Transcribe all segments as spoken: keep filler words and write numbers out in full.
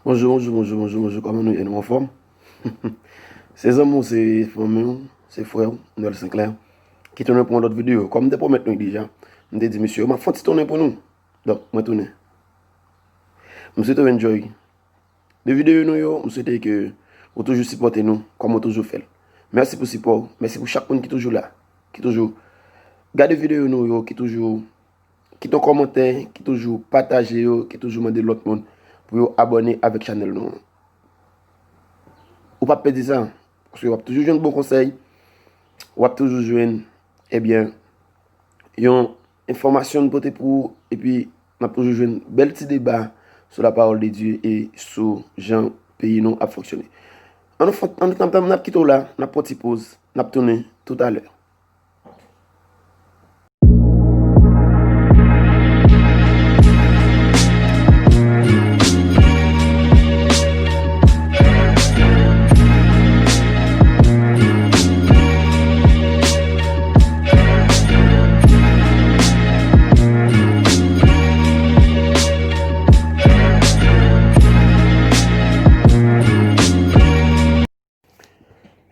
Bonjou, bonjou, bonjou, bonjou, bonjou. Kòman nou ye? Nou anfòm? Se zanmi w, se fanmi w, se frè w, Noël Sinclair, ki tounen pou yon lòt videyo. Kòm m te pwomèt nou deja, m te di, mesye, m ap fè yon ti tounen pou nou. Donk, mwen tounen. M swete w enjoy de videyo nou yo. M swete ke ou toujou sipòte nou, kòm ou toujou fè l. Mèsi pou sipò w. Mèsi pou chak moun ki toujou la, ki toujou gade videyo nou yo, ki toujou kite yon kòmantè, ki toujou pataje yo, ki toujou mande lòt moun pou yo abòne avèk chanèl nou an. Ou p ap pèdi sa, paske w ap toujou jwenn bon konsèy, w ap toujou jwenn, ebyen, yon enfòmasyon n pote pou ou, epi n ap toujou jwenn bèl ti deba sou la parole de Dieu e sou jan peyi nou ap fonksyone. An nou fon, an nou tanm tanm, n ap kite w la, n ap pran ti poz, n ap tounen toutalè.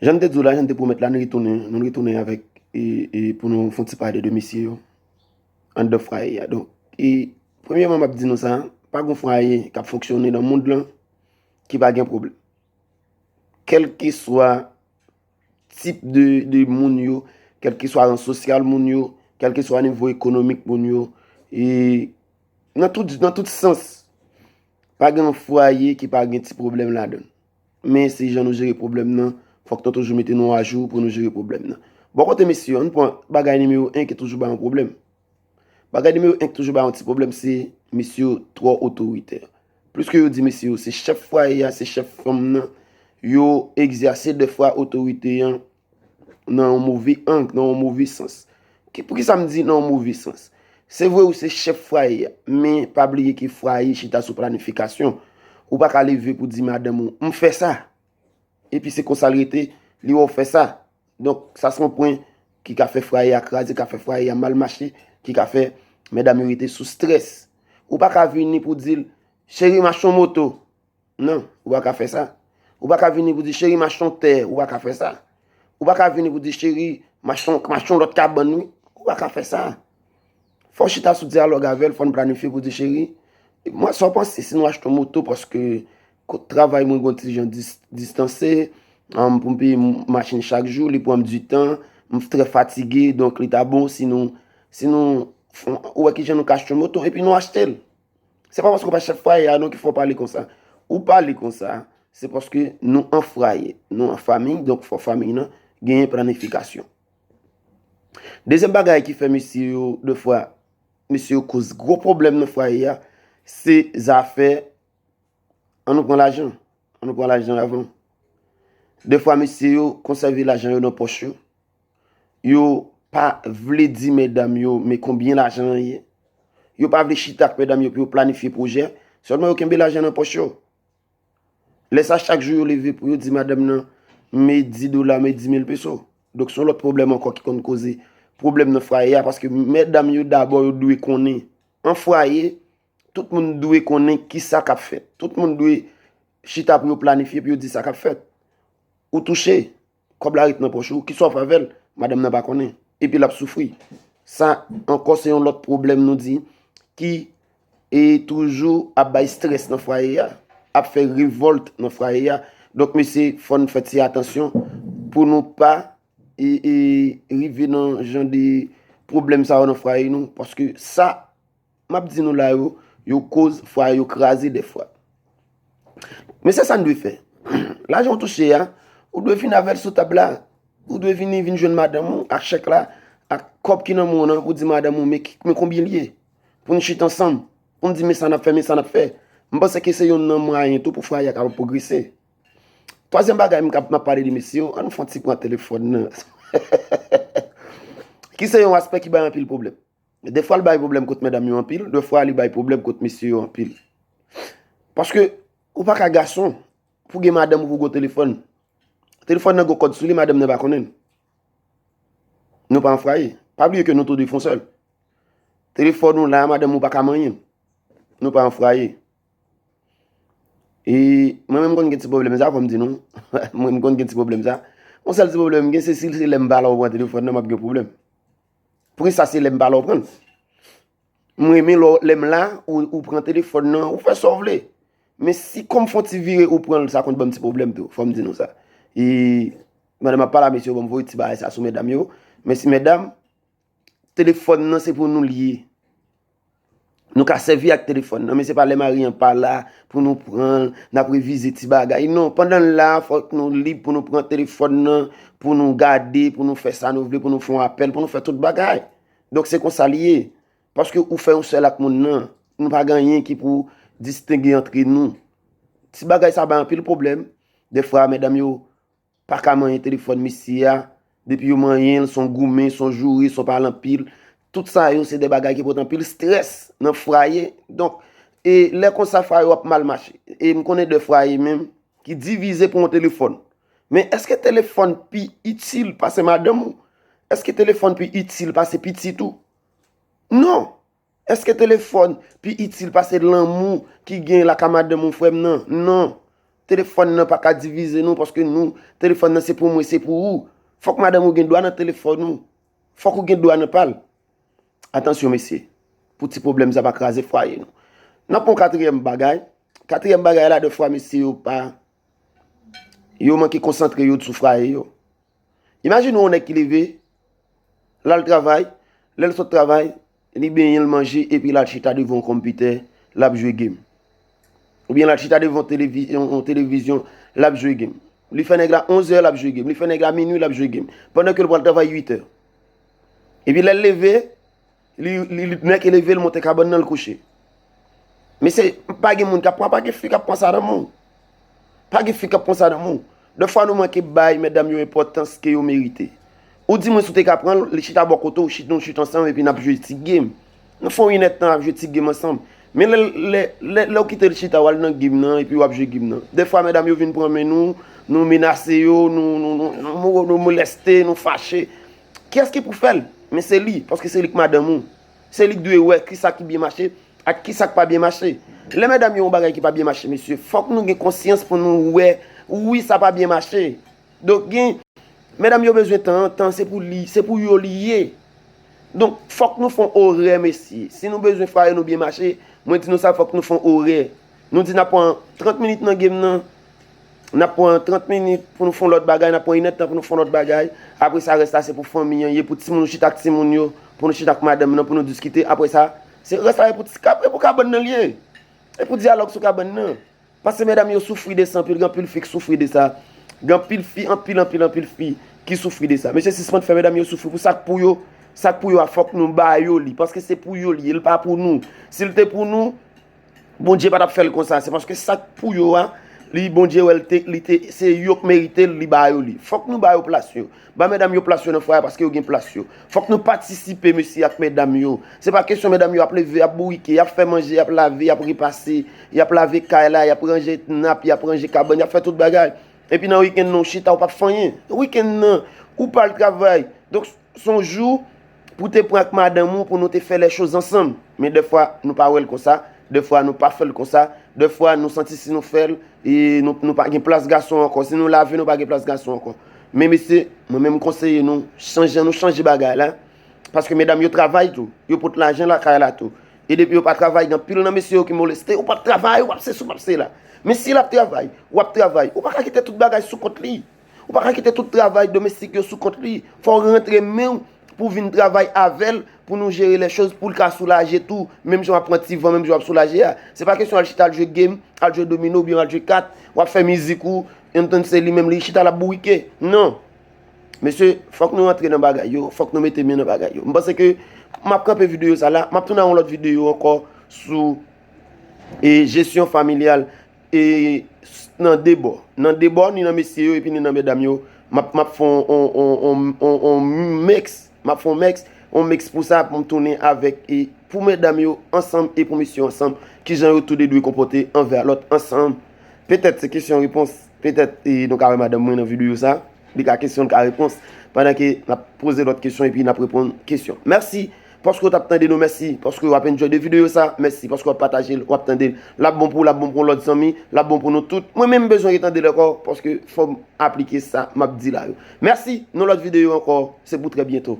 Jan m te di w la, jan m te pwomèt la, nou retounen, nou retounen avèk, e, e, pou nou fè yon ti pale de mesye yo anndan fwaye a. Donk, e, premyèman, m ap di nou sa, pa gen fwaye k ap fonksyone nan mond lan ki pa gen pwoblèm. Kèlkeswa tip de, de moun yo, kèlkeswa ran sosyal moun yo, kèlkeswa nivo ekonomik moun yo, e nan tout, nan tout sans, pa gen yon fwaye ki pa gen ti pwoblèm ladan l. Men se jan nou jere pwoblèm nan, fòk nou toujou mete nou ajou pou nou jere pwoblèm nan. Bò kote mesye yo, ann pran bagay nimewo en ki toujou ba yon pwoblèm. Bagay nimewo en ki toujou ba yon ti pwoblèm, se mesye yo twò otoritè. Plis ke yo di mesye yo se chèf fwaye a, se chèf fanm nan, yo egzèse dèfwa otorite an nan yon move ang, nan yon move sans. Ki, poukisa m di nan yon move sans? Se vre ou se chèf fwaye a, men pa bliye ke fwaye chita sou planifikasyon. Ou pa ka leve pou di madanm ou, "M fè sa." Epi se konsa l rete, li wè w fè sa. Donk, sa se yon pwen ki ka fè fwaye a kraze, ka fè fwaye a mal mache, ki ka fè medam yo rete sou strès. Ou pa ka vini pou di l, "Cheri, m achte yon moto." Non, ou pa ka fè sa. Ou pa ka vini pou di, "Cheri, m achte yon tè." Ou pa ka fè sa. Ou pa ka vini pou di, "Cheri, m achte yon, m achte yon lòt kabann, wi." Ou pa ka fè sa. Fò w chita sou dyalòg avè l, fò n planifye pou di, "Cheri, mwen, sa w panse si nou achte yon moto, paske kot travay mwen gen yon ti jan dis-, distanse, um, pou m peye m-, machin chak jou, li pran m di tan, m trè fatige, donk li ta bon si nou, si nou, ou wè ki jan nou ka achte yon moto, epi nou achte l." Se pa paske w pa chèf fwaye a non ki fè w pale konsa. Ou pale konsa, se paske nou an fwaye, nou an fanmi, donk fò fanmi nan genyen planifikasyon. Dezyèm bagay ki fè mesye yo, defwa, mesye yo koz gwo pwoblèm nan fwaye a, se zafè, ann nou pran lajan, ann nou pran lajan avan. Defwa, mesye yo konsève lajan yo nan pòch yo. Yo pa vle di medam yo, men konbyen lajan an ye. Yo pa vle chita ak medam yo pou yo planifye pwojè. Sèlman yo kenbe lajan nan pòch yo. Lè sa, chak jou yo leve pou yo di madanm nan, "Me dis dola, me dis mil peso." Donk, se yon lòt pwoblèm ankò ki konn koze pwoblèm nan fwaye a, paske medam yo dabò yo dwe konnen. An fwaye, tout moun dwe konnen ki sa k ap fèt. Tout moun dwe chita pou yo planifye, pou yo di sa k ap fèt. Ou touche, kòb la ret nan pòch ou, kisa w fè avè l, madanm nan pa konnen. Epi l ap soufri. Sa ankò se yon lòt pwoblèm nou di ki e toujou ap bay strès nan fwaye a, ap fè revòlt nan fwaye a. Donk, mesye, fò n fè ti atansyon pou nou pa e, e rive nan jan de pwoblèm sa yo nan fwaye nou, paske sa m ap di nou la yo, yo koz fwaye yo kraze dèfwa. Men se sa n dwe fè. Lajan w touche a, ou dwe vin avè l sou tab la. Ou dwe vini, vin jwenn madanm ou ak chèk la, ak kòb ki nan men w nan, pou di madanm ou, men ki, men konbyen l ye. Pou n chita ansanm, pou n di, men sa n ap fè, men sa n ap fè. M panse ke se youn nan mwayen tou pou fwaye a kapab pwogrese. Twazyèm bagay m ap pale de mesye yo, ann fè yon ti pran telefòn nan. Ki se yon aspè ki bay anpil pwoblèm. Defwa l bay pwoblèm kot medam yo anpil, defwa li bay pwoblèm kot mesye yo anpil. Paske ou pa ka gason pou gen madanm ou pou gen telefòn. Telefòn nan gen kòd sou li, madanm nan pa konnen l. Nou pa an fwaye. Pa bliye ke nou tou de fon sèl. Telefòn ou la, madanm ou pa ka manyen l. Nou pa an fwaye. E mwen menm m konn gen ti pwoblèm sa, fò m di nou. Mwen m konn gen ti pwoblèm sa. Yon sèl ti pwoblèm m gen, se si se lè m pa la ou pran telefòn nan, m ap gen pwoblèm. Poukisa se lè m pa la ou pran l? M renmen lè w- lè m la, ou, ou pran telefòn nan, ou fè sa w vle. Men si kòm fè yon ti vire ou pran l, sa konn ban m ti pwoblèm tou, fò m di nou sa. E pandan m ap pale a mesye yo, ban m voye ti bagay sa sou medam yo. Mèsi medam. Telefòn nan se pou nou l ye. Nou ka sèvi ak telefòn nan, men se pa lè mari an pa la pou nou pran l, n ap revize ti bagay. Non, pandan l la, fòk nou lib pou nou pran telefòn nan, pou nou gade, pou nou fè sa nou vle, pou nou fè yon apèl, pou nou fè tout bagay. Donk se konsa l ye. Paske ou fè yon sèl ak moun nan, nou pa gen anyen ki pou distenge antre nou. Ti bagay sa bay anpil pwoblèm. Dèfwa medam yo pa ka manyen telefòn mesye a. Depi yo manyen l, s on goumen, s on joure, s on pale anpil. Tout sa yo se de bagay ki pote anpil strès nan fwaye. Donk, e lè konsa fwaye w ap mal mache. E m konnen de fwaye menm ki divize pou yon telefòn. Men èske telefòn pi itil pase madanm ou? Èske telefòn pi itil pase pitit ou? Non. Èske telefòn pi itil pase lanmou ki gen lakay madanm ou, frè m nan? Non. Telefòn nan pa ka divize nou paske nou, telefòn nan se pou mwen, se pou ou. Fòk madanm ou gen dwa nan telefòn ou. Fòk ou gen dwa nan pa l. Atansyon mesye, pou ti pwoblèm sa pa kraze fwaye nou. N ap pran katriyèm bagay. Katriyèm bagay la, dèfwa mesye yo pa, yo manke konsantre yo sou fwaye yo. Imajine yon nèg ki leve, l al travay, lè l sot travay, li benyen, l manje, epi l al chita devan yon konpitè, l ap jwe game. Oubyen l al chita devan televi- yon, yon televizyon, l ap jwe game. Li fè nèg la onz è, l ap jwe game. Li fè nèg la minui, l ap jwe game. Pandan ke l pral travay uit è. Epi lè l leve, li, li, li nèk leve, l monte kabann nan, l kouche. Mesye, pa gen moun k ap pran, pa gen fi k ap pran sa nan men w. Pa gen fi k ap pran sa nan men w. Dèfwa nou manke bay medam yo enpòtans ke yo merite. Ou di mwen si w te ka pran l, li chita bò kote w, chita, nou chita ansanm epi n ap jwe ti game. Nou fè yon inèdtan ap jwe ti game ansanm. Men lè, lè, lè, lè w kite l chita, w al nan game nan epi w ap jwe game nan. Dèfwa medam yo vin pran men nou, nou menase yo, nou, nou, nou, nou, nou, nou moleste, nou fache. Kiyès ki pou fè l? Men se li, paske se li k madanm ou. Se li k dwe wè kisa ki byen mache ak kisa k pa byen mache. Lè medam yo yon bagay ki pa byen mache, mesye, fòk nou gen konsyans pou nou wè, wi, sa pa byen mache. Donk, gen, medam yo bezwen tan, tan se pou li, se pou yo li ye. Donk, fòk nou fè yon orè, mesye. Si nou bezwen fwaye nou byen mache, mwen di nou sa, fòk nou fè yon orè. Nou di n ap pran trant minit nan game nan, n ap pran trant minit pou nou fè yon lòt bagay, n ap pran inèdtan pou nou fè yon lòt bagay. Apre sa, rès la se pou fanmi an ye, pou timoun, nou chita ak timoun yo, pou nou chita ak madanm nan, pou nou diskite. Apre sa, se rès la e pou ti kab, e pou kabann nan li ye. E pou dyalòg sou kabann nan. Paske medam yo soufri de sa anpil, gen anpil fi k soufri de sa. Gen anpil fi, anpil, anpil, anpil fi ki soufri de sa. Mesye, sispann fè medam yo soufri pou sa k pou yo, sa k pou yo a, fòk nou ba yo li. Paske se pou yo li ye, li pa pou nou. Si l te pou nou, Bondye pa t ap fè l konsa. Se paske sa k pou yo a, li, Bondye wè l te, li te, se yo k merite l, li ba yo li. Fòk nou ba yo plas yo. Ba medam yo plas yo nan fwaye paske yo gen plas yo. Fòk nou patisipe, mesye, ak medam yo. Se pa kesyon medam yo ap leve, ap bourike, y ap fè manje, y ap lave, y ap repase, y ap lave kay la, y ap ranje nap, y ap ranje kabann, y ap fè tout bagay. Epi nan wikenn nan, w chita, w p ap fè anyen. Wikenn nan, ou pa al travay. Donk, s on jou pou te pran ak madanm ou, pou nou te fè lè choz ansanm. Men dèfwa, nou pa wè l konsa. Dèfwa, nou pa fè l konsa. Dèfwa, nou santi si nou fè l, e nou, nou pa gen plas gason ankò. Si nou lave, nou pa gen plas gason ankò. Men mesye, mwen menm m konseye nou, chanje, nou chanje bagay la. Paske medam yo travay tou. Yo pot lajan lakay la tou. E depi yo pa travay, gen anpil nan mesye yo ki moleste. Ou p ap travay, ou p ap sesi, ou p ap sela. Men si l ap travay, w ap travay, ou pa ka kite tout bagay sou kont li. Ou pa ka kite tout travay domestik yo sou kont li. Fò w rantre men w pou w vin travay avè l, pou nou jere lè choz, pou l ka soulaje tou. Menm jan w ap pran ti van, menm jan w ap soulaje a. Se pa kesyon al chita al jwe game, al jwe domino oubyen al jwe kat, w ap fè mizik ou, Anton se li menm li chita l ap bourike. Non. Mesye, fòk nou rantre nan bagay yo, fòk nou mete men nan bagay yo. M panse ke m ap kanpe videyo sa la, m ap tounen a yon lòt videyo ankò sou, e, jesyon familyal, e, s- nan de bò. Nan de bò, ni nan mesye yo epi ni nan medam yo. M ap, m ap fè on, on, on, on, on, on mix, m ap fè on mix, on mix pou sa, pou m tounen avèk, e, pou medam yo ansanm e pou mesye yo ansanm, kijan yo tou de dwe konpòte anvè lòt ansanm. Petèt se kesyon repons, petèt, e, nou ka wè madanm mwen nan videyo sa, li ka kesyon, li ka repons, pandan ke n ap poze lòt kesyon epi n ap reponn kesyon. Mèsi, Paske w t ap tande nou, mèsi. Paske w ap enjoy de videyo sa, mèsi. Paske w ap pataje l, w ap tande l. L ap bon pou ou, l ap bon pou yon lòt zanmi, l ap bon pou nou tout. Mwen menm, m bezwen retande l ankò, paske fò m aplike sa m ap di la yo. Mèsi, nan lòt videyo ankò, se pou trè byento.